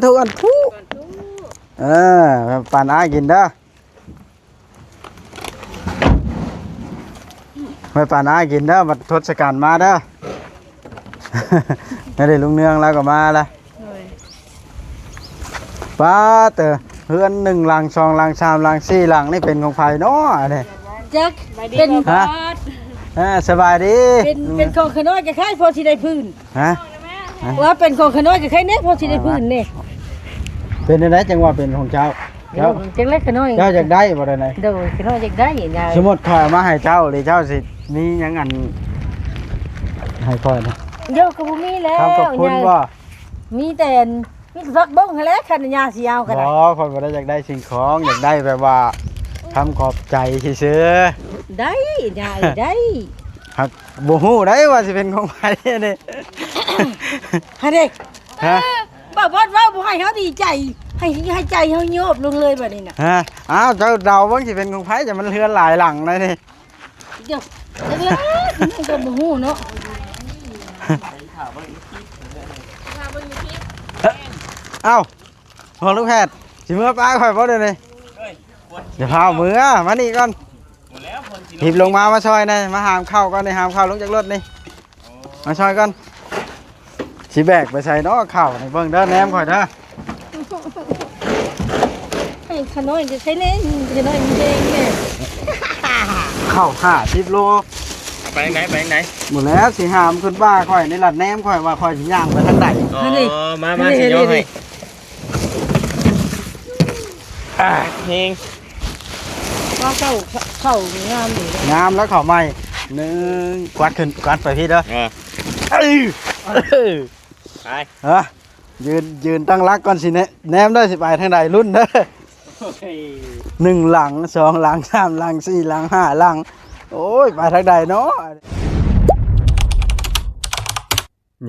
ທຸກອັນທຸ ເອີ ປານອ້າຍກິນເດີ ໄວ້ປານອ້າຍກິນເດີ ບັດທົດສະການມາເດີ ແມ່ເດລຸງເນືອງລາວກໍມາລະ. ໂດຍ ປ້າເຕີ ເຮືອນໜຶ່ງຫຼັງ ສອງຫຼັງ ສາມຫຼັງ ສີ່ຫຼັງ ນີ້ເປັນຂອງໃຜເນາະອັນນີ້? ຈັກ ເປັນ ຮະ? ເອີ ສະບາຍດີ ເປັນ ເປັນຂອງຂະນ້ອຍກໍຄ້າຍພໍຊິໄດ້ພື້ນ ຮະ? ວ່າເປັນຂອງຂະນ້ອຍກໍຄ້າຍແນ່ພໍຊິໄດ້ພື້ນແນ່. ເປັນແນວໃດຈັ່ງວ່າເປັນຂອງເຈົ້າ? ເຈົ້າ ຈັ່ງແລກຂະນ້ອຍ ເຈົ້າຢາກໄດ້ບໍ່ໄດ້ໃດ? ໂດຍ ຂະນ້ອຍຢາກໄດ້ນະ. ສົມມຸດຂ້ອຍເອົາມາໃຫ້ເຈົ້າ ຫຼືເຈົ້າຊິມີຫຍັງອັນໃຫ້ຂ້ອຍນະ? ໂຍ ກໍບໍ່ມີແລ້ວ ຄຳຂອບຄຸນບໍ່? ມີແຕ່ ມີແຕ່ຜັກບົ້ງຫັ້ນແຫຼະ ຄັນຍາຊິເອົາກໍໄດ້. ບໍ່ ຂ້ອຍບໍ່ໄດ້ຢາກໄດ້ສິ່ງຂອງ ຢາກໄດ້ແບບວ່າຄຳຂອບໃຈຊື່ໆ. ໄດ້ ຍາເອີຍ ໄດ້ ຫາກບໍ່ຮູ້ໃດວ່າຊິເປັນຂອງໃຜອັນນີ້ ຫັ້ນເດ້. ຮະ? ບ່າວບອດເວົ້າບໍ່ໃຫ້ເຮົາດີໃຈ ໃຫ້ ໃຫ້ໃຈເຮົາໂຍບລົງເລີຍບາດນີ້ນະ. ຮະ? ອ້າວ ເຈົ້າເດົາເບິ່ງຊິເປັນຂອງໃຜ ແຕ່ມັນເຮືອນຫຼາຍຫຼັງໃດນີ້. ດຽວ ຈັກແລ້ວ ມັນກໍບໍ່ຮູ້ເນາະ. ເອົ້າ ພໍ່ລູກແພດ ຊິເມືອປ້າຂ້ອຍບໍ່ດຽວນີ້? ຢ່າພາເມືອ ມານີ້ກ່ອນ. ຮີບລົງມາ ມາຊ່ອຍແດ່ ມາຫາມເຂົ້າກ່ອນນີ້ ຫາມເຂົ້າລົງຈາກລົດນີ້ ມາຊ່ອຍກ່ອນ. ຊິແບກໄປໃສເນາະເຂົ້ານີ້ ເບິ່ງເດີ ແນມຂ້ອຍເດີ. ໃຫ້ຂະນ້ອຍຈະໃຊ້ແນ່ ຂະນ້ອຍມີແຮງແນ່. ເຂົ້າຫ້າສິບໂລ ໄປທາງໃດ ໄປທາງໃດ? ບໍ່ແລ້ວ ຊິຫາມຂຶ້ນປ່າຂ້ອຍນີ້ລະ ແນມຂ້ອຍວ່າຂ້ອຍຊິຍ່າງໄປທາງໃດ. ອໍ ມາ ມາ ຊິຍໍໃຫ້. ອ່າ ເຮງ ວ່າເຂົ້າ ເຂົ້າງາມຢູ່ເດ້ ງາມແລ້ວເຂົ້າໃໝ່. ໜຶ່ງ ກວາດຂຶ້ນ ກວາດໄປພີ້ເດີ. ເອີ ເອີ ໄປ ເອີ ຢືນ ຢືນຕັ້ງຫຼັກກ່ອນ ຊິແນ ແນມເດີ ຊິໄປທາງໃດ ລຸ້ນເດີ. ໂອ້ຍ ໜຶ່ງຫຼັງ ສອງຫຼັງ ສາມຫຼັງ ສີ່ຫຼັງ ຫ້າຫຼັງ ໂອ້ຍ ໄປທາງໃດເນາະ.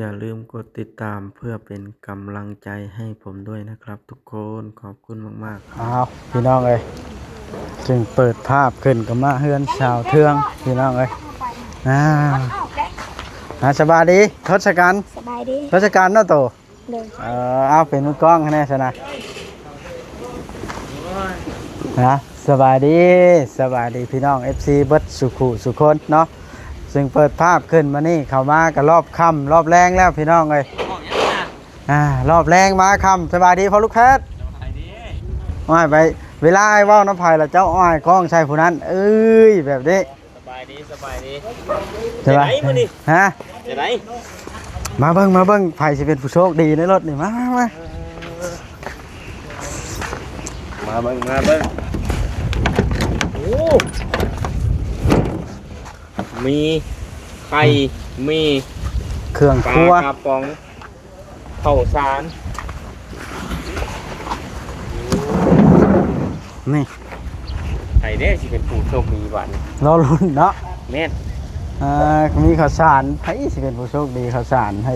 ຢ່າລືມກົດຕິດຕາມເພື່ອເປັນກຳລັງໃຈໃຫ້ຜົມດ້ວຍນະຄັບທຸກຄົນ. ຂອບຄຸນມາກໆ. ອ້າວ ພີ່ນ້ອງເອີຍ ຈຶ່ງເປີດພາບຂຶ້ນກໍມາເຮືອນສາວເທືອງ ພີ່ນ້ອງເອີຍ. ອ່າ ອ່າ ສະບາຍດີ ທົດສະກັນ. ສະບາຍດີ ທົດສະກັນເນາະໂຕ. ໂດຍ ເອີ ເອົາ ເປັນມືກ້ອງໃຫ້ແດ່ຊັ້ນນະ. ນະ ສະບາຍດີ ສະບາຍດີພີ່ນ້ອງເອັຟຊີເບິດສູ່ຄູ່ສູ່ຄົນເນາະ. ຊຶ່ງເປີດພາບຂຶ້ນມານີ້ ເຂົ້າມາກໍຮອບຄ່ຳຮອບແລງແລ້ວພີ່ນ້ອງເອີຍ. ອ່າ ຮອບແລງມາຄ່ຳ. ສະບາຍດີພໍ່ລູກແພດ. ສະບາຍດີ. ໂອ້ຍ ໄປ ເວລາອ້າຍເວົ້ານຳໃຜລະ ເຈົ້າອ້າຍກ້ອງໃສ່ຜູ້ນັ້ນ ເອີຍ ແບບນີ້. ສະບາຍດີ ສະບາຍດີ. ຈະໄດ້ມື້ນີ້ ຮະ? ຈະໄດ້ ມາເບິ່ງ ມາເບິ່ງ ໃຜຊິເປັນຜູ້ໂຊກດີໃນລົດນີ້ ມາ ມາ ມາ ມາເບິ່ງ ມາເບິ່ງ. ໂອ້ ມີໄຂ່ ອືມ ມີເຄື່ອງຄົວ ປາກະປ໋ອງ ເຂົ້າສານ ນີ້ ໃຜເດ້ຊິເປັນຜູ້ໂຊກດີບາດນີ້ ລໍລຸ້ນເນາະ. ແມ່ນ ອ່າ ມີເຂົ້າສານ ໃຜຊິເປັນຜູ້ໂຊກດີເຂົ້າສານ ໃຫ້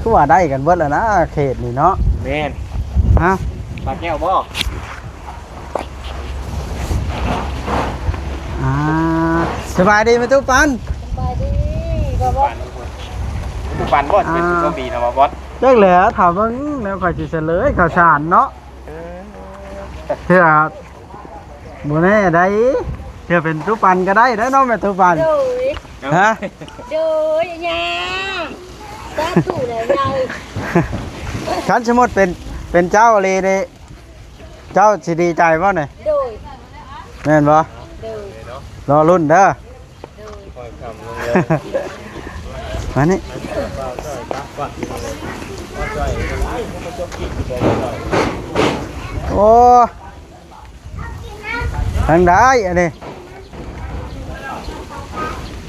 ຄືວ່າໄດ້ກັນເບິດແລ້ວນະ ເຂດນີ້ເນາະ. ແມ່ນ ຮະ ປາແກ້ວບໍ່? ອ່າ ສະບາຍດີແມ່ຕູ້ປັນ. ສະບາຍດີ ບໍ່ ບໍ່ ຕູ້ປັນບໍ່ ຊິເປັນຜູ້ໂຊກດີນະບໍ່ ບໍ່? ຈັກແຫຼະ ຖ້າເບິ່ງແນວຂ້ອຍຊິສະເຫຼີຍເຂົ້າສານເນາະ. ເອີ ເທື່ອບໍ່ແນ່ໃດ ເທື່ອເປັນຕູ້ປັນກໍໄດ້ເດ້ເນາະ ແມ່ຕູ້ປັນ. ໂດຍ ຮະ? ໂດຍ ຍ່າ ສາທຸແລ້ວຍາເອີຍ. ຄັນສົມມຸດເປັນ ເປັນເຈົ້າອີ່ຫຼີນີ້ ເຈົ້າຊິດີໃຈບໍ່ນີ້? ໂດຍ ແມ່ນບໍ່? ໂດຍ ລໍລຸ້ນເດີ. ໂດຍ ມານີ້ ໂອ້ ທາງໃດອັນນີ້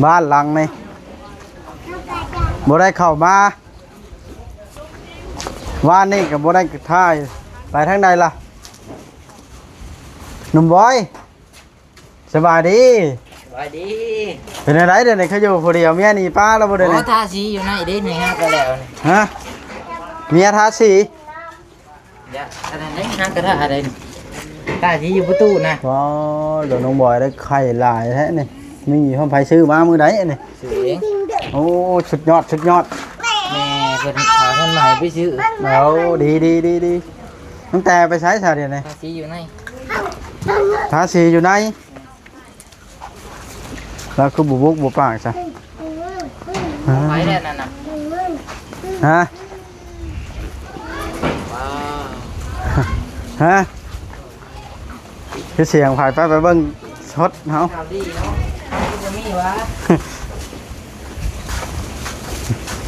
ບ້ານຫຼັງນີ້ ບໍ່ໄດ້ເຂົ້າມາ ວານນີ້ກໍບໍ່ໄດ້ຖ່າຍ. ໄປທາງໃດລະ ໜຸ່ມບອຍ? ສະບາຍດີ ສະບາຍດີ. ເປັນຈັ່ງໃດດຽວນີ້ ຄືຢູ່ຜູ້ດຽວ ເມຍໜີປ້າແລ້ວບໍ່ດຽວນີ້? ໂອ້ ທາສີຢູ່ໃນເດ້ນີ້ ຫາກໍແລ້ວນີ້. ຮະ? ເມຍທາສີ? ຢ່າ ອັນນັ້ນເດ້ ຫາກະທາເດ້ນີ້ ທາສີຢູ່ປະຕູນະ. ອໍ ດຽວນ້ອງບອຍໄດ້ໄຂ່ຫຼາຍແທ້ນີ້. ມີຂອງໃຜຊື້ມາມື້ໃດອັນນີ້? ຊື້ເອງ. ໂອ້ ສຸດຍອດ ສຸດຍອດ. ແມ່ເພິ່ນຫາເງິນມາໃຫ້ໄປຊື້. ເອົາ ດີ ດີ ດີ ດີ. ຕັ້ງແຕ່ໄປໃສຊະດຽວນີ້? ທາສີຢູ່ໃນ ທາສີຢູ່ໃນ. ລາວຄືບໍ່ບຸກບໍ່ປາກຊະ? ໄປແລ້ວນັ້ນນະ. ຮະ? ວ້າວ ຮະ? ຄືສຽງໃຜ? ໄປ ໄປເບິ່ງສົດເຮົາ. ຂ່າວດີເນາະ ຄືບໍ່ມີຫວາ?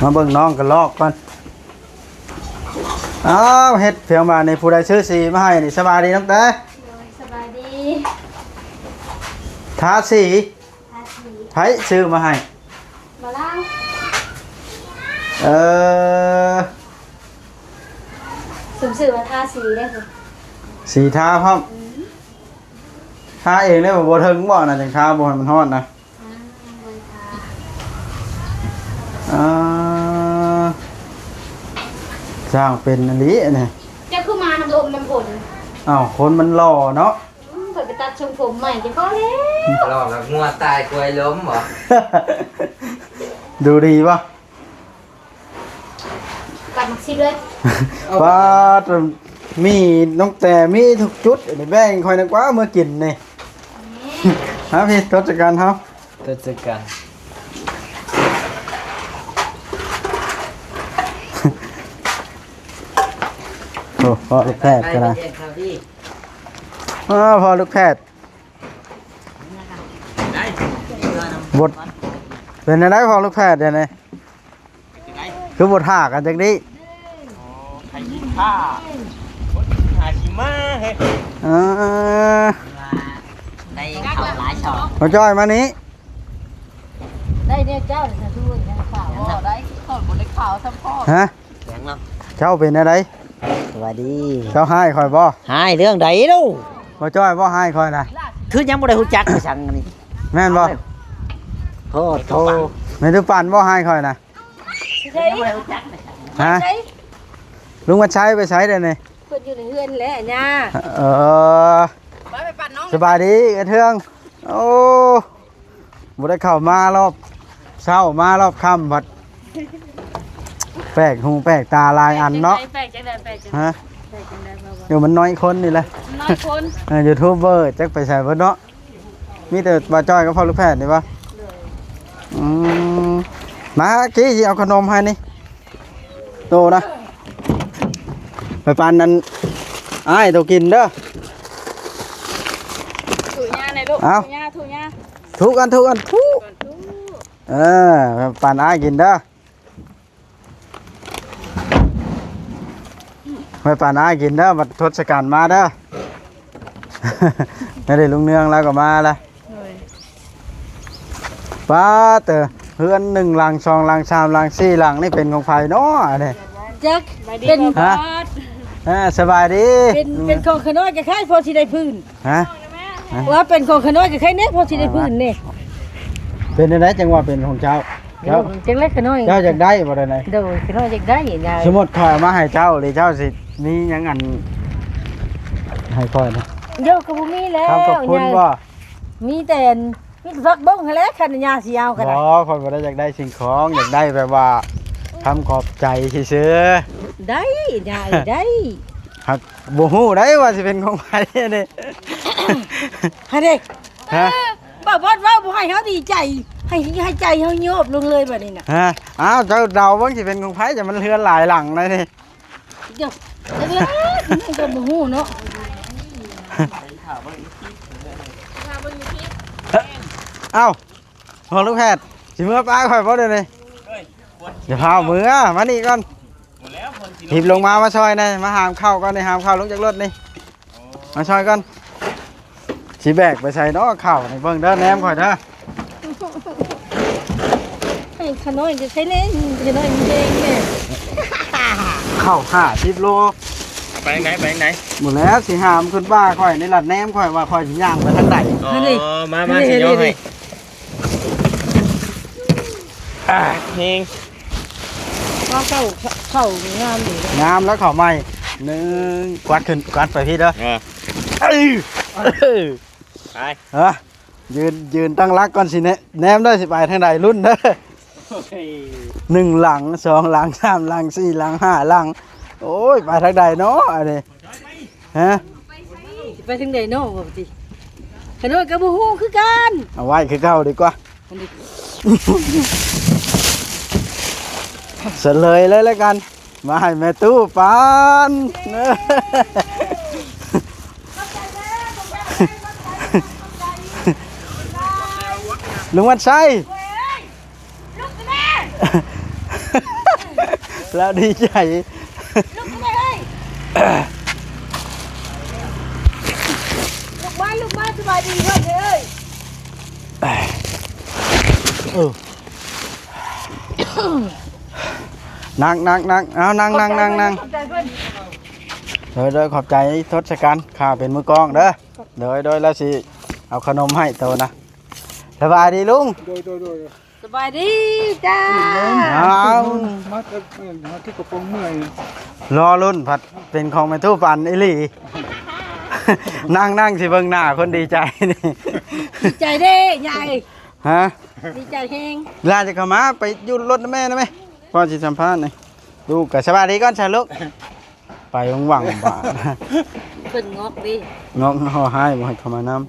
ມາເບິ່ງນ້ອງກະລອກກ່ອນ. ອ້າວ ເຮັດພຽງບາດນີ້ ຜູ້ໃດຊື້ສີມາໃຫ້ນີ້? ສະບາຍດີນ້ອງແຕ. ໂດຍ ສະບາຍດີ. ທາສີ ທາສີ ໃຜຊື້ມາໃຫ້? ບ່າວລາວ. ເອີ ສົມຊື່ວ່າທາສີເດ້. ສີທາພ້ອມ. ອືມ ທາເອງເດ້. ບໍ່ເຖິງບໍ່ນະ ຈັ່ງທາບໍ່ໃຫ້ມັນຮ້ອນນະ. ອ່າ ບໍ່ໄດ້ທາ. ອ່າ ຊ່າງເປັນອີ່ຫຼີອັນນີ້. ເຈົ້າຄືມານຳລົມນຳຝົນ? ອ້າວ ຄົນມັນຫຼໍ່ເນາະ. ອືມ ຂ້ອຍໄປຕັດຊົງຜົມໃໝ່ ເຈົ້າພໍແລ້ວ. ຫຼໍ່ແບບງົວຕາຍຄວາຍລົ້ມບໍ? ດູດີບໍ່? ກັດໝາກຊິບເລີຍ. ປາດ ມີນ້ອງແຕ ມີທຸກຈຸດ. ອັນນີ້ແບ່ງຂ້ອຍນະກວ່າເມືອກິນນີ້. ນີ້ ຫາພີ່ ທົດສະກັນເຮົາ ທົດສະກັນ. ໂອ້ ພໍ່ລູກແພດກໍໄດ້. ອ້າວ ພໍ່ລູກແພດ ບົດ ເປັນແນວໃດພໍ່ລູກແພດດຽວນີ້? ເປັນຈັ່ງໃດ? ຄືບໍ່ຖ້າກັນຈັກດີ້? ໂອ້ ໃຜຊິຖ້າ ຄົນຫາຊິມາເຮີ້ຍ. ເອີ ໄດ້ເຂົ້າຫຼາຍຊອກ. ມາຈ້ອຍມານີ້. ໄດ້ແນວເຈົ້ານີ້ ສາທຸ ຍັງຂາວ. ບໍ່ໄດ້ ຂ້ອຍບໍ່ໄດ້ຂາວສ່ຳພໍ່. ຮະ? ຫຍັງເນາະ? ເຈົ້າເປັນແນວໃດ? ສະບາຍດີ. ເຈົ້າຮ້າຍຂ້ອຍບໍ່? ຮ້າຍເລື່ອງໃດລູກ? ບໍ່ຈ້ອຍບໍ່ຮ້າຍຂ້ອຍນະ? ຄືຍັງບໍ່ໄດ້ຮູ້ຈັກໄປສັງອັນນີ້. ແມ່ນບໍ່? ໂທດໂທ. ແມ່ນຕູປັນບໍ່ຮ້າຍຂ້ອຍນະ? ໃສ? ຮະ? ໃສ? ລຸງວັນໄຊໄປໃສດຽວນີ້? ເພິ່ນຢູ່ໃນເຮືອນແຫຼະຍ່າ. ເອີ ໄປ ໄປປັນນ້ອງ. ສະບາຍດີເອື້ອຍເທືອງ. ໂອ້ ບໍ່ໄດ້ເຂົ້າມາລອບເຊົ້າ ມາລອບຄ່ຳພັດ ແປກຫູແປກຕາຫຼາຍອັນເນາະ. ແປກຈັ່ງໃດ? ແປກຈັ່ງໃດ? ຮະ? ແປກຈັ່ງໃດ? ເອີ ມັນນ້ອຍຄົນນີ້ແຫຼະ ມັນນ້ອຍຄົນ. ເອີ ຢູທູບເບີຈັກໄປໃສເບິດເນາະ. ມີແຕ່ບ່າວຈ້ອຍກັບພໍ່ລູກແພດນີ້ບໍ່? ໂດຍ. ອືມ ມາ ກີ້ຊິເອົາຂະໜົມໃຫ້ນີ້ ໂຕນະ ໄປປັນອັນອ້າຍໂຕກິນເດີ. ຖູຍາແດ່ລູກ. ເອົ້າ ຖູຍາ ຖູຍາ ຖູກັນ ຖູກັນ ຖູ. ເອີ ໄປປັນອ້າຍກິນເດີ. ໄປປານອ້າຍກິນເດີ ບັດທົດສະກັນມາເດີ. ແລ້ວເດ ລຸງເນືອງລາວກໍມາລະ. ໂດຍ. ປ້າເຕີ ເຮືອນໜຶ່ງຫຼັງ ສອງຫຼັງ ສາມຫຼັງ ສີ່ຫຼັງ ນີ້ເປັນຂອງໃຜເນາະອັນນີ້? ຈັກ ເປັນ ຮະ? ເອີ ສະບາຍດີ. ເປັນ ເປັນຂອງຂະນ້ອຍກໍຄ້າຍພໍຊິໄດ້ພື້ນ. ຮະ? ວ່າເປັນຂອງຂະນ້ອຍກໍຄ້າຍແດ່ພໍຊິໄດ້ພື້ນນີ້. ເປັນແນວໃດຈັ່ງວ່າເປັນຂອງເຈົ້າ? ເຈົ້າ ຈັ່ງໃດຂະນ້ອຍ ເຈົ້າຢາກໄດ້ບໍ່? ແນວໃດ? ໂດຍ ຂະນ້ອຍຢາກໄດ້. ສົມມຸດຂ້ອຍເອົາມາໃຫ້ເຈົ້າ ຫຼືເຈົ້າຊິມີຫຍັງອັນໃຫ້ຂ້ອຍນະ? ໂຍ ກໍບໍ່ມີແລ້ວ. ຄຳຂອບຄຸນບໍ່? ມີແຕ່ ມີແຕ່ຜັກບົ້ງຫັ້ນແຫຼະ ຄັນຍາຊິເອົາກໍໄດ້. ບໍ່ ຂ້ອຍບໍ່ໄດ້ຢາກໄດ້ສິ່ງຂອງ ຢາກໄດ້ແບບວ່າຄຳຂອບໃຈຊື່ໆ. ໄດ້ ໄດ້ ໄດ້. ຫາກບໍ່ຮູ້ໄດ໋ວ່າຊິເປັນຂອງໃຜນີ້. ຫັ້ນເດ້. ຮະ? ບໍ່ ບໍ່ ບໍ່ ບໍ່ໃຫ້ເຮົາດີໃຈ ໃຫ້ ໃຫ້ໃຈເຮົາໂຍບລົງເລີຍບາດນີ້ນະ. ຮະ? ອ້າວ ເຈົ້າເດົາເບິ່ງຊິເປັນຂອງໃຜ ຈະມັນເຮືອນຫຼາຍຫຼັງໃດ໋ນີ້. ດຽວ ດຽວ ດຽວ ດຽວ ກໍບໍ່ຮູ້ເນາະ. ເອົ້າ ພໍ່ລູກແພດ ຊິເມືອປ້າຂ້ອຍບໍ່ດຽວນີ້? ຢ່າພາເມືອ ມານີ້ກ່ອນ. ຮີບລົງມາ ມາຊ່ອຍແດ່ ມາຫາມເຂົ້າກ່ອນນີ້ ຫາມເຂົ້າລົງຈາກລົດນີ້. ມາຊ່ອຍກ່ອນ ຊິແບກໄປໃສເນາະເຂົ້ານີ້ ເບິ່ງເດີ ແນມຂ້ອຍເດີ. ເອີ ຂະນ້ອຍຈະໃຊ້ແນ່ ຂະນ້ອຍມີແຮງແນ່. ເຂົ້າຫ້າສິບໂລ. ໄປທາງໃດ ໄປທາງໃດ? ໝົດແລ້ວ ຊິຫາມຂຶ້ນບ່າຂ້ອຍນີ້ລະ ແນມຂ້ອຍວ່າຂ້ອຍຊິຍ່າງໄປທາງໃດ. ອໍ ມາ ມາ ຊິຍ້ອນໃຫ້. ອ່າ ເຮງ ວ່າເຂົ້າ ເຂົ້າງາມດີເດ້. ງາມແລ້ວ ເຂົ້າໃໝ່. ໜຶ່ງ ກວາດຂຶ້ນ ກວາດໄປພີ້ເດີ. ເອີ ເອີ ໄປ ເອີ ຢືນ ຢືນຕັ້ງຫຼັກກ່ອນ ຊິແນ ແນມເດີ ຊິໄປທາງໃດ ລຸ້ນເດີ. ໂອ້ຍ ໜຶ່ງຫຼັງ ສອງຫຼັງ ສາມຫຼັງ ສີ່ຫຼັງ ຫ້າຫຼັງ. ໂອ້ຍ ໄປທາງໃດເນາະອັນນີ້? ຮະ ຊິໄປທາງໃດເນາະ ວ່າຕິ ຂະນ້ອຍກໍບໍ່ຮູ້ຄືກັນ. ເອົາໄວ້ຄືເກົ່າດີກວ່າ ອັນນີ້ ສະເຫຼີຍເລີຍລະກັນ ມາໃຫ້ແມ່ຕູ້ປັນ. ລຸງວັນໄຊ ລຸກຂຶ້ນມາ ລາວດີໃຈ ລຸກຂຶ້ນມາເຮີ້ຍ ລຸກມາ ລຸກມາ ສະບາຍດີເພິ່ນເອີຍ. ເອີ ນັ່ງ ນັ່ງ ນັ່ງ ເອົາ ນັ່ງ ນັ່ງ ນັ່ງ ນັ່ງ ຂອບໃຈເພິ່ນ ໂດຍ ໂດຍ ຂອບໃຈທົດສະກັນ ຂ້າເປັນມືກ້ອງເດີ. ໂດຍ ໂດຍ ລາວຊິເອົາຂະໜົມໃຫ້ໂຕນະ. ສະບາຍດີລຸງ ໂດຍ ໂດຍ ໂດຍ ສະບາຍດີຈ້າ. ອ້າວ ມາເຖິງ ມາເຖິງກະໂປງເມື່ອຍ ລໍລຸ້ນພັດເປັນຂອງແມ່ຕູ້ປັນອີ່ຫຼີ. ນັ່ງ ນັ່ງຊິເບິ່ງໜ້າຄົນດີໃຈນີ້ ດີໃຈເດ້ຍາຍ. ຮະ ດີໃຈແຮງ. ຫຼານຈະເຂົ້າມາ ໄປຢູ່ລົດນຳແມ່ນະແມ່ ພໍ່ຊິສຳພາດນີ້. ລູກກໍສະບາຍດີກ່ອນຊະລູກ. ໄປຫວັງໆ ບາດ ເພິ່ນງອກເດ້ ງອກ ເຮົາຮ້າຍບໍ່ໃຫ້ເຂົ້າມານຳ.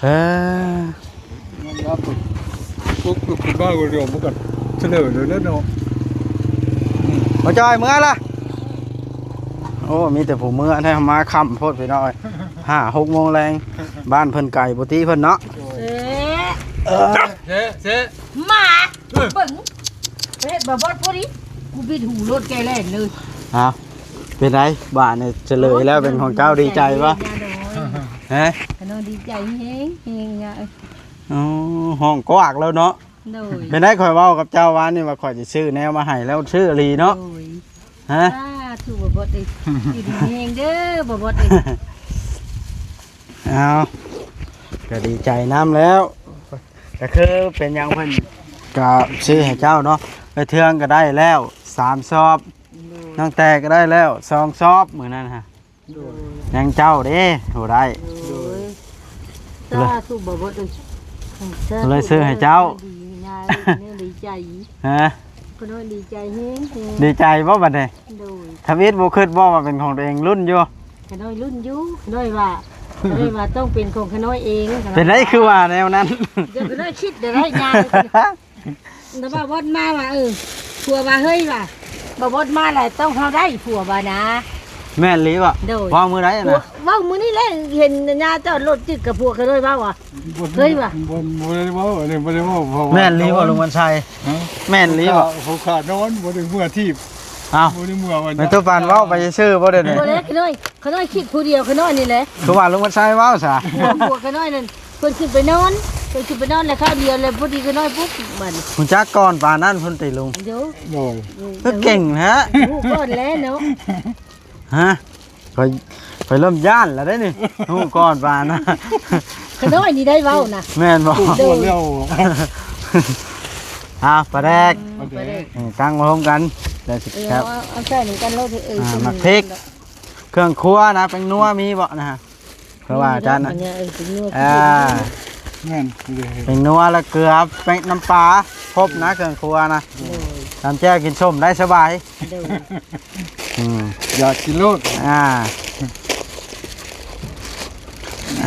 ເອີ ຍອມຮັບ ພວກ ພວກຂຶ້ນມາກໍດຽວມັນກໍສະເຫຼີເລີຍເນາະ. ອືມ ບໍ່ຈ່ອຍເມືອລະ. ໂອ້ ມີແຕ່ຜູ້ເມືອແທ້ ມາຄ່ຳໂພດພີ່ນ້ອງເອີຍ ຫ້າຫົກໂມງແລງ. ບ້ານເພິ່ນໄກບໍ່ຕິເພິ່ນເນາະ. ເຊ ເຊ ເຊ ໝາ ເບິ່ງ ເຮັດບໍ່ບອດພໍດີ ກູບິດຫູໂລດແກແລ່ນເລີຍ. ອ້າວ ເປັນໄດ? ບາດນີ້ສະເຫຼີຍແລ້ວເປັນຂອງເຈົ້າ ດີໃຈບໍ່? ຮະ? ຂະນ້ອຍດີໃຈແຮງໆ ຍາເອີຍ. ອໍ ຮ້ອງກວາກແລ້ວເນາະ. ໂດຍ ເປັນໄດ? ຂ້ອຍເວົ້າກັບເຈົ້າວານນີ້ວ່າຂ້ອຍຊິຊື້ແນວມາໃຫ້ ແລ້ວຊື້ອີ່ຫຼີເນາະ. ໂດຍ ຮະ? ສາທຸ ບໍ່ບອດເອີຍ ຢູ່ດີແຮງເດີ ບໍ່ບອດເອີຍ. ເອົາ ກໍດີໃຈນຳແລ້ວ ກໍຄືເປັນຫຍັງເພິ່ນກໍຊື້ໃຫ້ເຈົ້າເນາະ. ໄປເທື່ອງກໍໄດ້ແລ້ວສາມຊອບ ໂດຍ ນ້ອງແຕ່ກໍໄດ້ແລ້ວສອງຊອບ ມື້ນັ້ນຫະ. ໂດຍ ຍັງເຈົ້າເດ້ບໍ່ໄດ້. ໂດຍ ໂດຍ ສາທຸ ບໍ່ບອດເອີຍ ສາທຸ ເລີຍຊື້ໃຫ້ເຈົ້າ. ດີໃຈ ຮະ? ຂະນ້ອຍດີໃຈແຮງໆ. ດີໃຈບໍ່ບັດນີ້? ໂດຍ ທຳອິດບໍ່ຄິດບໍ່ວ່າເປັນຂອງຕົວເອງ? ລຸ້ນຢູ່ ຂະນ້ອຍລຸ້ນຢູ່ ຂະນ້ອຍວ່າ ຂະນ້ອຍວ່າຕ້ອງເປັນຂອງຂະນ້ອຍເອງ. ເປັນໄດ? ຄືວ່າແນວນັ້ນ ເຈົ້າຂະນ້ອຍຄິດໄດ້ງ່າຍ. ແລ້ວບ່າວບອດມາວ່າ ເອີ ຜົວວ່າ ເຮີ້ຍວ່າ ບ່າວບອດມາແລ້ວຕ້ອງເຮົາໄດ້ຜົວວ່ານະ. ແມ່ນອີ່ຫຼີບໍ່? ໂດຍ ເວົ້າມື້ໃດນະ? ເວົ້າມື້ນີ້ແຫຼະ ເຫັນຍາຈອດລົດຈຶກກັບຜົວ ຂະນ້ອຍເວົ້າວ່າ ເຮີ້ຍວ່າ ບໍ່ ບໍ່ໄດ້ເວົ້າ ອັນນີ້ບໍ່ໄດ້ເວົ້າ. ແມ່ນອີ່ຫຼີບໍ່ລຸງວັນໄຊ? ຮະ? ແມ່ນອີ່ຫຼີບໍ່? ຜູ້ຂ້ານອນ ບໍ່ໄດ້ເມືອທີບ. ອ້າວ ບໍ່ໄດ້ເມືອວ່າ ແມ່ນໂຕປານເວົ້າໄປຊື່ໆບໍ່ເດ້ນີ້? ບໍ່ແລ້ວ ຂະນ້ອຍ ຂະນ້ອຍຄິດຜູ້ດຽວ ຂະນ້ອຍນີ້ແຫຼະ. ຄືວ່າລຸງວັນໄຊເວົ້າຊະ ຜົວຂະນ້ອຍນັ້ນ ເພິ່ນຂຶ້ນໄປນອນ ເພິ່ນຂຶ້ນໄປນອນແລ້ວຄາວດຽວ ແລ້ວພໍດີຂະນ້ອຍປຸກບັດນີ້. ຮູ້ຈັກກ່ອນປານນັ້ນພຸ້ນຕິລຸງ? ໂດຍ ໂດຍ ເອີ ເກັ່ງແທ້ ຮູ້ກ່ອນແລ້ວເນາະ. ຮະ? ຂ້ອຍ ຂ້ອຍເລີ່ມຢ້ານແລ້ວເດ້ນີ້ ຮູ້ກ່ອນປານນັ້ນ. ຂະນ້ອຍນີ້ໄດ້ເວົ້ານະ ແມ່ນບໍ່? ໂດຍ ອ້າວ ປາແດກ ອືມ ປາແດກ ເອີ ຕັ້ງມາໂຮມກັນ ແລ້ວຊິ ເອີ ແຊບ ເອົາ ເອົາໃສ່ນຳກັນໂລດ ເອີ ອ່າ ໝາກພິກ ເຄື່ອງຄົວນະ ແປ້ງນົວມີບໍ່ນະ? ເພາະວ່າຈານນະ ເອີ ເປັນນົວ ອ່າ ແມ່ນ ເປັນນົວ ແລ້ວເກືອ ແປ້ງ ນ້ຳປາ ຄົບນະ ເຄື່ອງຄົວນະ. ໂດຍ ຕຳແຈ່ວກິນສົ້ມໄດ້ສະບາຍ. ໂດຍ ອືມ ຢາກກິນໂລດ. ອ່າ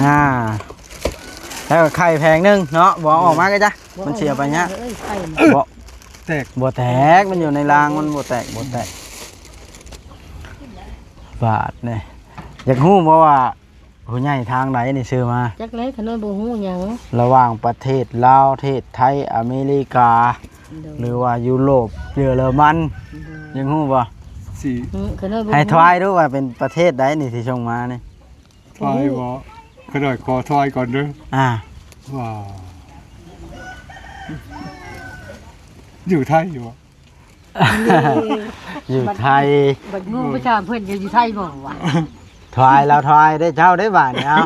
ອ່າ ແລ້ວໄຂ່ແຜງໜຶ່ງເນາະ ບໍ່ເອົາອອກມາກໍຈ້າ ມັນເສຍໄປຍາກ. ເອີຍ ໄຂ່ ບໍ່ແຕກ ບໍ່ແຕກ ມັນຢູ່ໃນລາງ ມັນບໍ່ແຕກ ບໍ່ແຕກ. ບາດນີ້ ຢາກຮູ້ບໍ່ວ່າ ຜູ້ໃຫຍ່ທາງໃດນີ້ຊື້ມາ? ຈັກແລ້ວ ຂະນ້ອຍບໍ່ຮູ້ຫຍັງ. ລະຫວ່າງປະເທດລາວ ປະເທດໄທ ອາເມລິກາ ໂດຍ ຫຼືວ່າຢູໂຣບ ເຢຍລະມັນ ໂດຍ ຍັງຮູ້ບໍ່? ຊິ ອືມ ຂະນ້ອຍບໍ່ຮູ້. ໃຫ້ທາຍດູວ່າເປັນປະເທດໃດນີ້ທີ່ສົ່ງມານີ້? ທາຍບໍ່? ຂະນ້ອຍຂໍທາຍກ່ອນເດີ. ອ່າ ວ່າ ຢູ່ໄທບໍ່? ຢູ່ໄທ. ບັດງູໄປຖາມເພິ່ນ ຢູ່ ຢູ່ໄທບໍ່ວະ? ທາຍລາວທາຍເດ້ ເຈົ້າເດ້ບາດນີ້. ເອົ້າ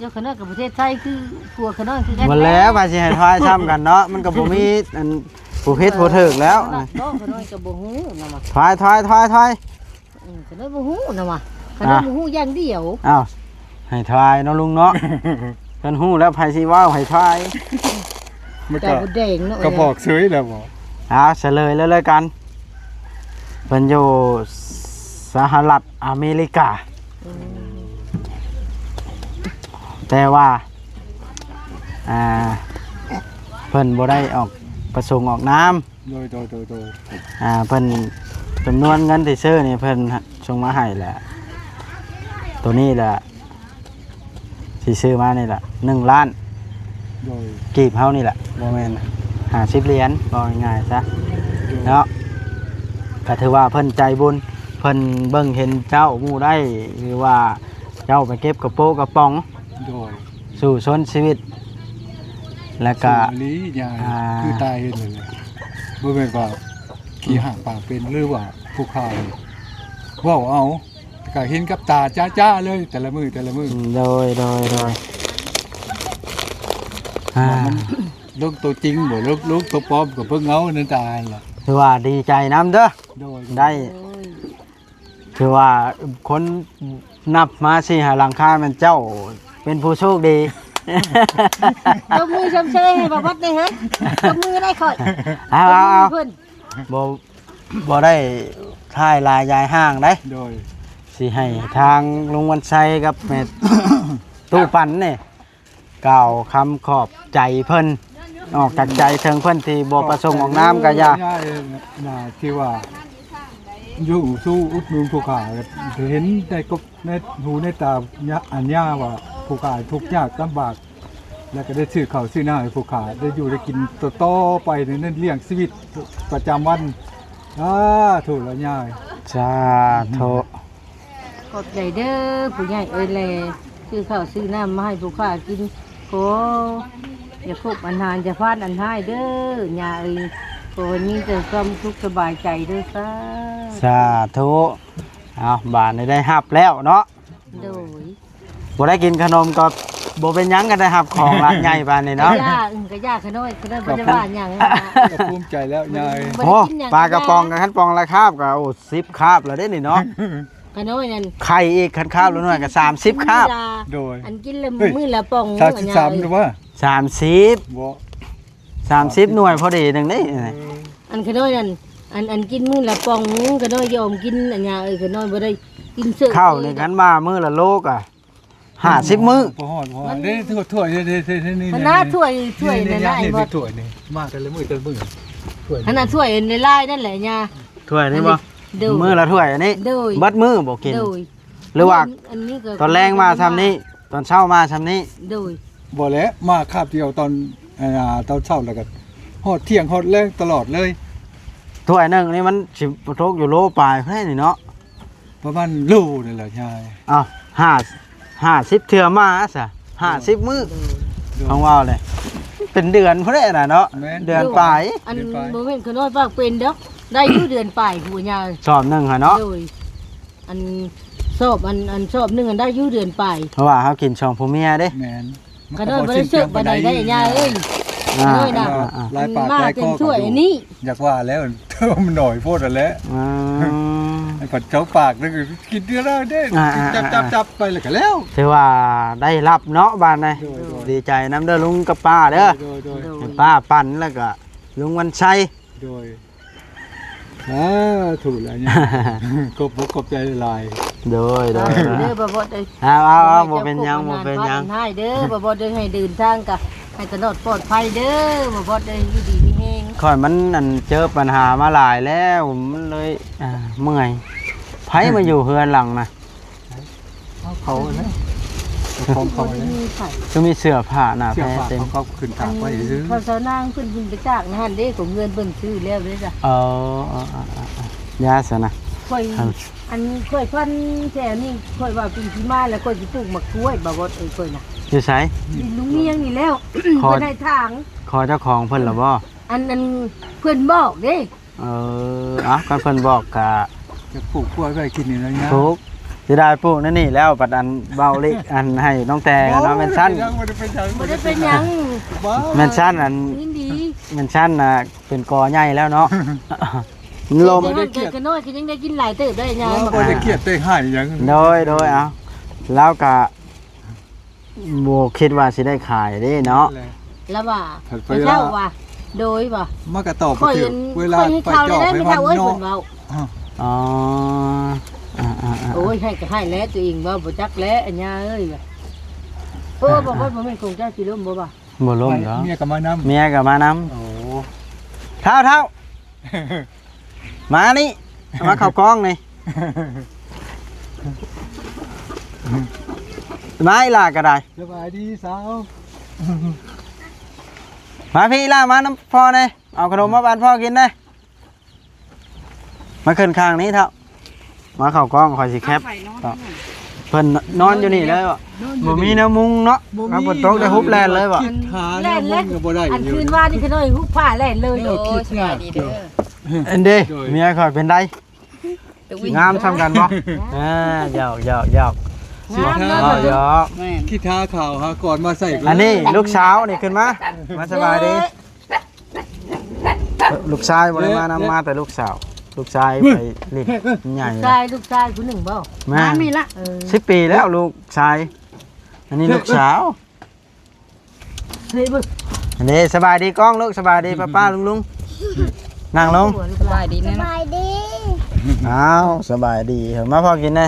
ຢູ່ຂະນ້ອຍກັບປະເທດໄທຄືຜົວຂະນ້ອຍຄືກັນ. ໝົດແລ້ວ ວ່າຊິໃຫ້ທາຍຊ້ຳກັນເນາະ ມັນກໍບໍ່ມີອັນຜູ້ຜິດຜູ້ຖືກແລ້ວ. ຂະນ້ອຍບໍ່ ຂະນ້ອຍກໍບໍ່ຮູ້ນະວ່າ. ທາຍ ທາຍ ທາຍ ທາຍ. ອືມ ຂະນ້ອຍບໍ່ຮູ້ນະວ່າ ຂະນ້ອຍ ອ່ະ ບໍ່ຮູ້ຢ່າງດຽວ. ອ້າວ ໃຫ້ທາຍເນາະລຸງເນາະ. ຄັນຮູ້ແລ້ວໃຜຊິເວົ້າໃຫ້ທາຍ? ມັນກໍ ເຈົ້າບໍ່ແດງເນາະ ກໍບອກເສີຍແລ້ວບໍ່? ອ່າ ສະເຫຼີຍເລີຍລະກັນ ເພິ່ນຢູ່ສະຫະລັດອາເມລິກາ. ແຕ່ວ່າ ອ່າ ເພິ່ນບໍ່ໄດ້ອອກປະສົງອອກນາມ ໂດຍ ໂດຍ ໂດຍ ໂດຍ ອ່າ ເພິ່ນ ຈຳນວນເງິນທີ່ຊື້ນີ້ເພິ່ນສົ່ງມາໃຫ້ແຫຼະ ໂຕນີ້ແຫຼະ ທີ່ຊື້ມານີ້ລະ ໜຶ່ງລ້ານ ໂດຍ ກີບເຮົານີ້ແຫຼະ ບໍ່ແມ່ນຫ້າສິບຫຼຽນ ເວົ້າງ່າຍໆຊະ ໂດຍ ເນາະ ກະຖືວ່າເພິ່ນໃຈບຸນ ເພິ່ນເບິ່ງເຫັນເຈົ້າໝູ່ໄດ້ ຫຼືວ່າເຈົ້າໄປເກັບກະໂປະກະປ໋ອງ ໂດຍ ສູ້ຊົນຊີວິດ ແລ້ວກະ ສູ້ອີ່ຫຼີ ຍາຍ ອ່າ ຄືຕາຍເຫັນນັ້ນແຫຼະ ບໍ່ແມ່ນວ່າຂີ້ຮ້ານປາກເປັນ ຫຼືວ່າຜູ້ຂ້ານີ້ ເວົ້າເອົາ ກະເຫັນກັບຕາຈ້າໆເລີຍ ແຕ່ລະມື້ ແຕ່ລະມື້ ອືມ ໂດຍ ໂດຍ ໂດຍ ອ່າ ວ່າມັນລົງໂຕຈິງບໍ່ ລົງ ລົງໂຕປອມ ກະເບິ່ງເອົາໃນຕາຫັ້ນລະ ຖືວ່າດີໃຈນຳເດີ ໂດຍ ໄດ້ ໂດຍ ຖືວ່າຄົນນັບມາສີ່ຫ້າຫຼັງຄາ ແມ່ນເຈົ້າເປັນຜູ້ໂຊກດີ ຕົບມືຊົມເຊີຍໃຫ້ບ່າວບັດແດ່ເຮີ້ຍ ຕົບມືໄດ້ຂ້ອຍ ເອົາ ເອົາ ເອົາ ຕົບມືເພິ່ນ ບໍ່ ບໍ່ໄດ້ຖ່າຍຫຼາຍຢາຍຫ່າງເດ້ ໂດຍ ຊິໃຫ້ທາງລຸງວັນໄຊກັບແມ່ຕູ້ປັນນີ້ ກ່າວຄຳຂອບໃຈເພິ່ນ ອອກຈາກໃຈເຖິງເພິ່ນທີ່ບໍ່ປະສົງອອກນາມກະຢ່າ ທີ່ວ່າຢູ່ສູ້ອຸດໜູນຜູ້ຂ້າ ເຫັນໄດ້ກັບໃນຫູໃນຕາ ຍາ ອັນຍາວ່າຜູ້ຂ້າທຸກຍາກລຳບາກ ແລ້ວກະໄດ້ຊື້ເຂົ້າຊື້ນ້ຳໃຫ້ຜູ້ຂ້າ ໄດ້ຢູ່ໄດ້ກິນຕໍ່ໆໄປ ໃນນັ້ນລ້ຽງຊີວິດປະຈຳວັນ ສາທຸລະຍາຍ ສາທຸ ຂອບໃຈເດີຜູ້ໃຫຍ່ເອີຍແລ ຊື້ເຂົ້າຊື້ນ້ຳມາໃຫ້ຜູ້ຂ້າກິນ ຂໍຢ່າພົບອັນຮ້າຍ ຢ່າຜ່ານອັນຮ້າຍເດີຍາເອີຍ ຂໍໃຫ້ມີແຕ່ຄວາມສຸກສະບາຍໃຈເດີ ສາ ສາທຸ ເອົາ ບາດນີ້ໄດ້ຮັບແລ້ວເນາະ ໂດຍ ບໍ່ໄດ້ກິນຂະໜົມກໍບໍ່ເປັນຫຍັງ ກໍໄດ້ຮັບຂອງລະໃຫຍ່ປານນີ້ເນາະ ກະຢ່າ ອືມ ກະຢ່າຂະນ້ອຍ ຂະນ້ອຍບໍ່ໄດ້ວ່າຫຍັງ ກະພູມໃຈແລ້ວຍາຍ ບໍ່ໄດ້ກິນຫຍັງ ໂອ້ ປາກະປ໋ອງ ກະຄັນປ໋ອງລະຄາບກະ ໂອ້ ສິບຄາບລະເດ້ນີ້ເນາະ ຂະນ້ອຍນັ້ນ ໄຂ່ອີກ ຄັນຄາບລະໜ້ອຍກະສາມສິບຄາບ ໂດຍ ອັນກິນລະມື້ລະປ໋ອງ ເຮີ້ຍ ສາມສິບສາມ ຫຼືວ່າ ສາມສິບ ບໍ່ ສາມສິບໜ່ວຍພໍດີໜຶ່ງເດ້ ເອີ ອັນຂະນ້ອຍນັ້ນ ອັນ ອັນກິນມື້ລະປ໋ອງ ຂະນ້ອຍຍອມກິນ ອັນຍາເອີຍ ຂະນ້ອຍບໍ່ໄດ້ກິນເສີກ ເຂົ້ານີ້ຄັນວ່າມື້ລະໂລກະຫ້າສິບມື້ ບໍ່ຮອດ ບໍ່ຮອດ ເດ້ຖ້ວຍ ຖ້ວຍ ເດ້ ເດ້ ເດ້ ນີ້ ອັນນັ້ນຖ້ວຍ ຖ້ວຍນັ້ນ ນີ້ ນີ້ ນີ້ ຖ້ວຍນີ້ ມາແຕ່ລະມື້ແຕ່ລະມື້ ຖ້ວຍ ອັນນັ້ນຖ້ວຍຫຼາຍໆນັ້ນແຫຼະຍາ ຖ້ວຍນີ້ບໍ່ ອັນນີ້ ໂດຍ ມື້ລະຖ້ວຍອັນນີ້ ໂດຍ ເບິດມື້ບໍ່ກິນ ໂດຍ ຫຼືວ່າ ອັນນີ້ກໍ ຕອນແລງມາຊ່ຳນີ້ ຕອນເຊົ້າມາຊ່ຳນີ້ ໂດຍ ບໍ່ແຫຼະ ມາຄາບດຽວຕອນ ອ່າ ຕອນເຊົ້າ ແລ້ວກໍຮອດທ່ຽງຮອດແລງຕະຫຼອດເລີຍ ຖ້ວຍໜຶ່ງນີ້ມັນຊິຕົກຢູ່ໂລປາຍພຸ້ນແຫຼະນີ້ເນາະ ປະມານໂລນີ້ແຫຼະຍາຍ ເອົ້າ ຫ້າ ຫ້າສິບເທື່ອມາຊະ ຫ້າສິບມື້ ໂດຍ ຂອງເວົ້າເລີຍ ເປັນເດືອນພຸ້ນແຫຼະນະເນາະ ແມ່ນ ເດືອນປາຍ ອັນ ເດືອນປາຍ ບໍ່ແມ່ນຂະນ້ອຍປາກເປັນເດີ້ ໄດ້ຢູ່ເດືອນປາຍພຸ້ນຍາຍ ຊອບໜຶ່ງຫັ້ນເນາະ ໂດຍ ອັນຊອບ ອັນ ອັນຊອບໜຶ່ງ ອັນໄດ້ຢູ່ເດືອນປາຍ ເພາະວ່າເຮົາກິນສອງຜົວເມຍເດ້ ແມ່ນ ຂະນ້ອຍບໍ່ໄດ້ເສິກປານໃດເດ້ຍາເອີຍ ອ່າ ຂະນ້ອຍນະ ອ່າ ຫຼາຍປາກຫຼາຍຄໍ ມາເຕັມຖ້ວຍອັນນີ້ ຢາກວ່າແລ້ວ ມັນໜ້ອຍໂພດຫັ້ນແຫຼະ ອ່າ ໄອ້ພັນເຈົ້າປາກນັ້ນກິນເທື່ອລະເດ້ ອ່າ ຈັບ ອ່າ ຈັບ ຈັບໄປແລ້ວກໍແລ້ວ ຖືວ່າໄດ້ຮັບເນາະບາດນີ້ ໂດຍ ໂດຍ ດີໃຈນຳເດີລຸງກັບປ້າເດີ ໂດຍ ໂດຍ ໂດຍ ໃຫ້ປ້າປັນ ແລ້ວກໍລຸງວັນໄຊ ໂດຍ ສາທຸລະຍາຍ ຂອບອົກຂອບໃຈຫຼາຍໆ ໂດຍ ໂດຍ ເດີ ບໍ່ບໍ່ໄດ້ ເອົາ ເອົາ ເອົາ ບໍ່ເປັນຫຍັງ ບໍ່ເປັນຫຍັງ ໃຫ້ເດີ ບໍ່ບໍ່ໄດ້ໃຫ້ເດີນທາງກະ ໃຫ້ຕະຫຼອດປອດໄພເດີ ບໍ່ບໍ່ໄດ້ຢູ່ດີມີແຮງ ຂ້ອຍມັນ ອັນ ເຈີປັນຫາມາຫຼາຍແລ້ວ ມັນເລີຍ ອ່າ ເມື່ອຍ ໃຜມາຢູ່ເຮືອນຫຼັງນະ ເອົາເຂົານະ ເຈົ້າຂອງເຂົານະ ຄືມີເສື້ອຜ້າໜ້າແພເຕັມ ເຂົາຂຶ້ນຕາກໄວ້ຊື່ ເຂົາຊາວນາງເພິ່ນຂຶ້ນໄປຕາກຫັ້ນເດ້ ຂອງເຮືອນເພິ່ນຊື້ແລ້ວເດ້ຈ້ະ ເອີ ເອີ ເອີ ຢ່າຊັ້ນນະ ຂ້ອຍ ອັນ ອັນຂ້ອຍຝັນແທ້ນີ້ ຂ້ອຍວ່າປີທີ່ມາແລ້ວ ຂ້ອຍຊິປູກໝາກກ້ວຍ ບ່າວບົດເອີຍ ຂ້ອຍນະ ຢູ່ໃສ? ຢູ່ລຸງມຽງນີ້ແລ້ວ ຂໍ ເພິ່ນໃຫ້ທາງ ຂໍເຈົ້າຂອງເພິ່ນລະບໍ່? ອັນ ອັນເພິ່ນບອກເດ້ ເອີ ເອົ້າ ຄັນເພິ່ນບອກກະ ຈະປູກກ້ວຍໄວ້ກິນນີ້ລະຍາ ປູກ ຊິໄດ້ປູກໃນນີ້ແລ້ວ ບັດອັນເວົ້າເລກ ອັນໃຫ້ນ້ອງແຕ່ເນາະ ແມ່ນຊັ້ນ ບໍ່ໄດ້ເປັນຫຍັງ ບໍ່ໄດ້ເປັນຫຍັງ ບໍ່ ແມ່ນຊັ້ນ ອັນ ຍິນດີ ແມ່ນຊັ້ນນະ ເປັນກໍໃຫຍ່ແລ້ວເນາະ ມັນລົມ ແຕ່ນ້ອຍກໍຍັງໄດ້ກິນຫຼາຍເຕີບໄດ້ຍາ ບໍ່ໄດ້ຄຽດໄດ້ຮ້າຍຫຍັງ ໂດຍ ໂດຍ ເອົ້າ ລາວກະ ບໍ່ຄິດວ່າຊິໄດ້ຂາຍເດ້ເນາະ ລະວ່າ ເຈົ້າວ່າ ໂດຍວ່າ ມັນກະຕອບບໍ່ຖືກ ເວລາຂ້ອຍໃຫ້ເຂົ້າແລ້ວ ໄປຈອກໃຫ້ມັນເນາະ ເພິ່ນເວົ້າ ອໍ ອໍ ອ່າໆໆ ໂອ້ຍ ໃຫ້ກໍໃຫ້ແຫຼະ ຕົວເອງເວົ້າບໍ່ຈັກແຫຼະ ອັນຍາເອີຍ ໂອ້ ບໍ່ ບໍ່ ບໍ່ແມ່ນຂອງເຈົ້າຊິລົ້ມບໍ່ ບໍ່ ບໍ່ລົ້ມດອກ ເມຍກໍມານຳ ເມຍກໍມານຳ ໂອ້ ທ້າວ ທ້າວ ມານີ້ ມາເຂົ້າກ້ອງນີ້ ມາອີ່ຫຼ້າກໍໄດ້ ສະບາຍດີສາວ ມາພີ້ອີ່ຫຼ້າ ມານຳພໍ່ແດ່ ເອົາຂະໜົມມາປັ້ນພໍ່ກິນແດ່ ມາຂຶ້ນຂ້າງນີ້ເຖົ້າ ມາເຂົ້າກ້ອງ ຂ້ອຍຊິແຄັບ ເອົາໄປນອນ ເພິ່ນນອນຢູ່ນີ້ເລີຍ ນອນຢູ່ນີ້ ບໍ່ມີແນວມຸງເນາະ ບໍ່ມີ ຄັນຝົນຕົກໄດ້ຮຸບແລ່ນເລີຍບໍ່ ຄິດຫາແນວມຸງກໍບໍ່ໄດ້ ອັນຄືນວານນີ້ຂະນ້ອຍຮຸບຜ້າແລ່ນເລີຍ ໂອ້ຍ ສະບາຍດີເດີ ອັນເດ ໂດຍ ເມຍຂ້ອຍເປັນໃດ ງາມສ່ຳກັນບໍ່ ອ່າ ຢອກໆໆ ງາມເນາະ ຢອກໆ ແມ່ນ ຄິດຫາຂ່າວຫາກ່ອນມາໃສ່ ອັນນີ້ລູກສາວນີ້ ຂຶ້ນມາ ມາສະບາຍດີ ເອີ ລູກຊາຍບໍ່ໄດ້ມານຳ ເອີ ມາແຕ່ລູກສາວ ລູກຊາຍໄປຫຼິ້ນໃຫຍ່ ລູກຊາຍ ລູກຊາຍຜູ້ໜຶ່ງບໍ່ ແມ່ນ ມາມີລະ ເອີ ສິບປີແລ້ວລູກຊາຍ ອັນນີ້ລູກສາວ ເຮີ້ຍເບິ່ງ ອັນນີ້ສະບາຍດີກ້ອງລູກ ສະບາຍດີປ້າໆ ລຸງໆ ນັ່ງລົງ ສະບາຍດີແນ່ ສະບາຍດີ ອ້າວ ສະບາຍດີ ມາພໍ້ກິນແດ່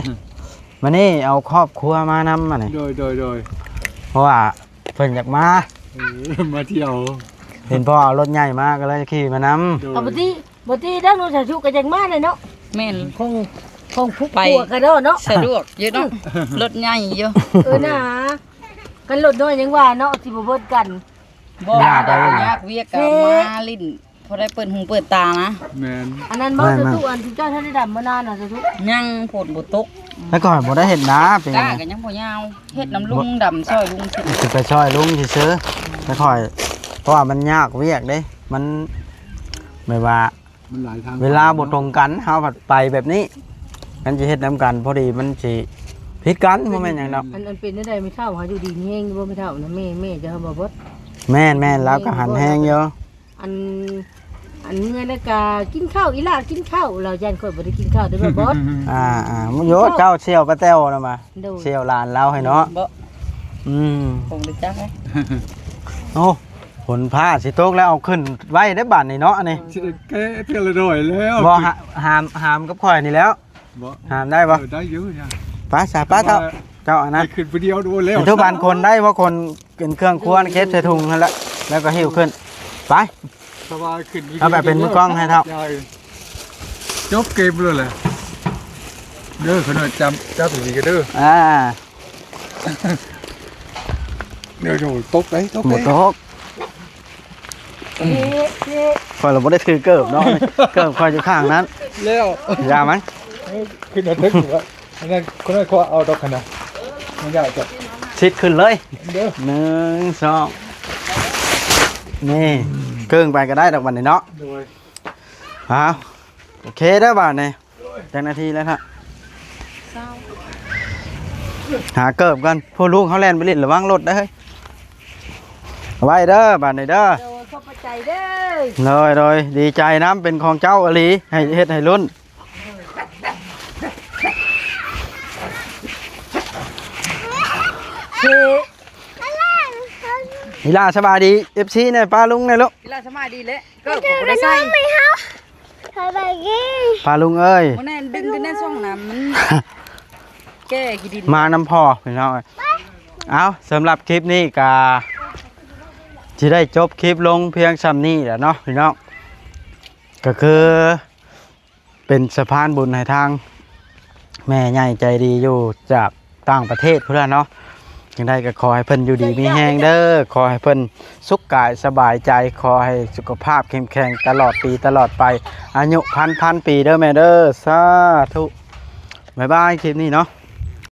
ມື້ນີ້ເອົາຄອບຄົວມານຳ ມື້ນີ້ ໂດຍໆ ເພາະວ່າ ເພິ່ນຢາກມາ ເອີ ມາທ່ຽວ ເຫັນພໍ່ເອົາລົດໃຫຍ່ມາກໍເລີຍຂີ່ມານຳ ໂດຍ ເອົາ ບໍ່ຕິ ບໍ່ຕິເດີ ນ້ອງສາວຊຸກໍຢາກມາແຫຼະເນາະ ແມ່ນ ຂອງ ຂອງຜູ້ ໄປ ຜົວກະເນາະ ສະດວກຢູ່ເນາະ ລົດໃຫຍ່ຢູ່ ເອີນາ ຄັນລົດນ້ອຍຍັງວ່າເນາະ ຊິບໍ່ເບິດກັນ ບໍ່ ຢາກໄປ ຢາກວຽກກະມາຫຼິ້ນ ພໍໄດ້ເປີດຫູເປີດຕານະ ແມ່ນ ອັນນັ້ນບໍ່ ແມ່ນໆ ສາທຸ ອັນທີ່ເຈົ້າທັນໄດ້ດຳມານານນະ ສາທຸ ຍັງ ຝົນບໍ່ຕົກ ແຕ່ກ່ອນບໍ່ໄດ້ເຮັດນາ ເປັນ ກ້າກໍຍັງບໍ່ຍາວ ເຮັດນຳລຸງດຳຊ່ອຍລຸງຊື່ ຊິໄປຊ່ອຍລຸງຊື່ໆ ແຕ່ຂ້ອຍ ເພາະວ່າມັນຍາກວຽກເດ້ ມັນແບບວ່າ ມັນຫຼາຍທາງ ເວລາບໍ່ຕົງກັນ ເຮົາພັດໄປແບບນີ້ ຄັນຊິເຮັດນຳກັນ ພໍດີມັນຊິຜິດກັນ ບໍ່ແມ່ນຫຍັງດອກ ອັນ ອັນເປັນແນວໃດແມ່ເຖົ້າ ຫາຢູ່ດີມີແຮງຢູ່ບໍ່ແມ່ເຖົ້ານະ ແມ່ ແມ່ເຈົ້າບໍ່ ແມ່ນໆ ລາວກໍຫັນແຮງຢູ່ ອັນ ອັນເມື່ອຍແລ້ວກະກິນເຂົ້າ ອີ່ຫຼ້າກິນເຂົ້າ ລາວຢ້ານຂ້ອຍບໍ່ໄດ້ກິນເຂົ້າເດ້ ບໍ່ ອ່າໆ ໂຍ ເຈົ້າສ່ຽວປ້າແຕ້ວນະມາ ໂດຍ ສ່ຽວຫຼານລາວໃຫ້ເນາະ ບໍ່ ອືມ ຄົງໄດ້ຈັກແລ້ວ ໂອ້ ຝົນຟ້າຊິຕົກແລ້ວ ເອົາຂຶ້ນໄວ້ໄດ້ບາດນີ້ເນາະ ອັນນີ້ ຊິໄດ້ແກະເທື່ອລະໜ້ອຍແລ້ວ ບໍ່ ຫາ ຫາມ ຫາມກັບຂ້ອຍນີ້ແລ້ວ ບໍ່ ຫາມໄດ້ບໍ່ ເອີ ໄດ້ຢູ່ ໄປຊະ ໄປເຖົ້າ ເຈົ້າອັນນັ້ນ ຂຶ້ນຜູ້ດຽວໂດນແລ້ວ ທຸບານຄົນໄດ້ ເພາະຄົນ ເປັນເຄື່ອງຄົວ ເກັບໃສ່ຖົງຫັ້ນລະ ແລ້ວກໍຫິ້ວຂຶ້ນ ໄປ ສະບາຍຂຶ້ນ ເອົາແບບເປັນມືກ້ອງໃຫ້ເຖົ້າ ຈົບເກມເລີຍແຫຼະ ເດີ ຂະນ້ອຍຈຳ ຈັບດີໆ ເດີ ອ່າ ເດີ ຕົກໄດ໋ ຕົກ ບໍ່ຕົກ ຂ້ອຍລະບໍ່ໄດ້ຖືເກີບເນາະ ເກີບຂ້ອຍຢູ່ຂ້າງນັ້ນ ແລ້ວ ຢ່າມັນ ຂຶ້ນມາເຖິງຢູ່ວ່າ ອັນນັ້ນຄົນນັ້ນເຂົາເອົາດອກຫັ້ນນະ ມັນຍາກຈັກ ຊິດຂຶ້ນເລີຍ ເດີ ໜຶ່ງ ສອງ ນີ້ ເກີງໄປກໍໄດ້ດອກບັດນີ້ເນາະ ໂດຍ ອ້າວ ໂອເຄເດີບາດນີ້ ຈັກນາທີແລ້ວທະ ຊາວ ຫາເກີບກ່ອນ ຜູ້ລູກເຮົາແລ່ນໄປຫຼິ້ນ ລະວັງລົດເດີ ເຮີ້ຍ ໄວ້ເດີບາດນີ້ເດີ ໂດຍ ຂອບໃຈເດີ ໂດຍໆ ດີໃຈນຳ ເປັນຂອງເຈົ້າອີ່ຫຼີ ໃຫ້ເຮັດໃຫ້ລຸ້ນ ອີ່ຫຼ້າສະບາຍດີ ເອັຟຊີ ແດ່ ປ້າລຸງແດ່ລູກ ອີ່ຫຼ້າສະບາຍດີແຫຼະ ເກີບບໍ່ໄດ້ໃສ່ ສະບາຍດີ ປ້າລຸງເອີຍ ມື້ນັ້ນດຶງຂຶ້ນໄດ້ສອງນ້ຳ ມັນແກ່ຂີ້ດິນ ມານຳພໍ່ພີ່ນ້ອງເອີຍ ເອົ້າ ສຳລັບຄລິບນີ້ກະຊິໄດ້ຈົບຄລິບລົງພຽງຊ່ຳນີ້ແຫຼະເນາະພີ່ນ້ອງ ກະຄື ເປັນສະພານບຸນໃຫ້ທາງແມ່ໃຫຍ່ໃຈດີຢູ່ຈາກຕ່າງປະເທດພຸ້ນລະເນາະ ຈັ່ງໃດກໍຂໍໃຫ້ເພິ່ນຢູ່ດີມີແຮງເດີ ຂໍໃຫ້ເພິ່ນສຸກກາຍສະບາຍໃຈ ຂໍໃຫ້ສຸຂະພາບເຂັ້ມແຂງຕະຫຼອດປີຕະຫຼອດໄປ ອາຍຸພັນພັນປີເດີແມ່ເດີ ສາທຸ ບາຍບາຍ ຄລິບນີ້ເນາະ.